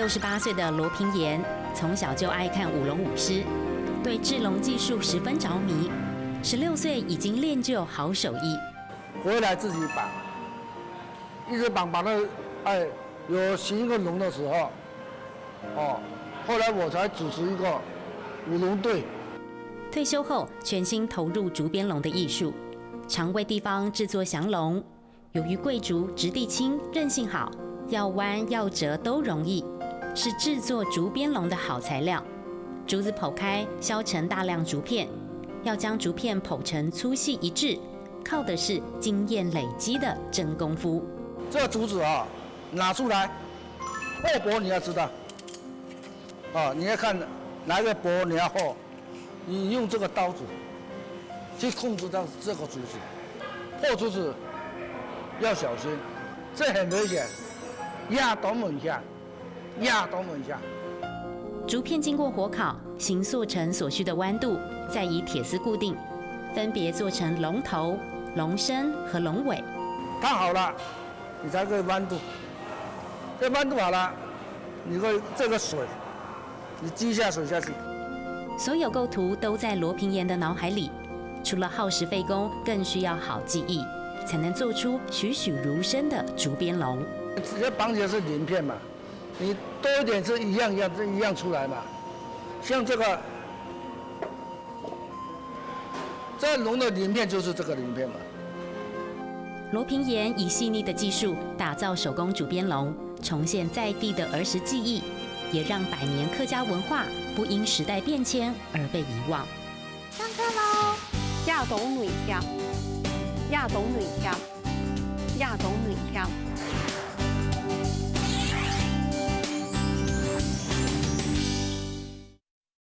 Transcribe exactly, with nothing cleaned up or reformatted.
六十八岁的罗平岩从小就爱看舞龙舞狮，对制龙技术十分着迷。十六岁已经练就好手艺。回来自己绑，一直绑绑到哎有十一个龙的时候，哦，后来我才组织一个舞龙队。退休后，全心投入竹编龙的艺术，常为地方制作祥龙。由于桂竹质地轻、韧性好，要弯要折都容易，是制作竹编龙的好材料。竹子剖开，削成大量竹片，要将竹片剖成粗细一致，靠的是经验累积的真功夫。这个竹子啊，拿出来，厚薄你要知道，啊，你要看哪一个薄你要厚，你用这个刀子去控制到这个竹子，厚竹子要小心，这很危险，压都没下，压都没下。竹片经过火烤，形塑成所需的弯度，再以铁丝固定，分别做成龙头、龙身和龙尾。它好了，你才可以弯度。这弯度好了，你可以这个水，你积一下水下去。所有构图都在罗平岩的脑海里，除了耗时费工，更需要好技艺，才能做出栩栩如生的竹编龙。直接绑起来是鳞片嘛，你多一点是一样一样一样出来嘛。像这个，这龙的鳞片就是这个鳞片嘛。罗平岩以细腻的技术打造手工竹编龙，重现在地的儿时记忆，也让百年客家文化不因时代变迁而被遗忘。上课喽！亚东女校，亚东女校，亚东女校。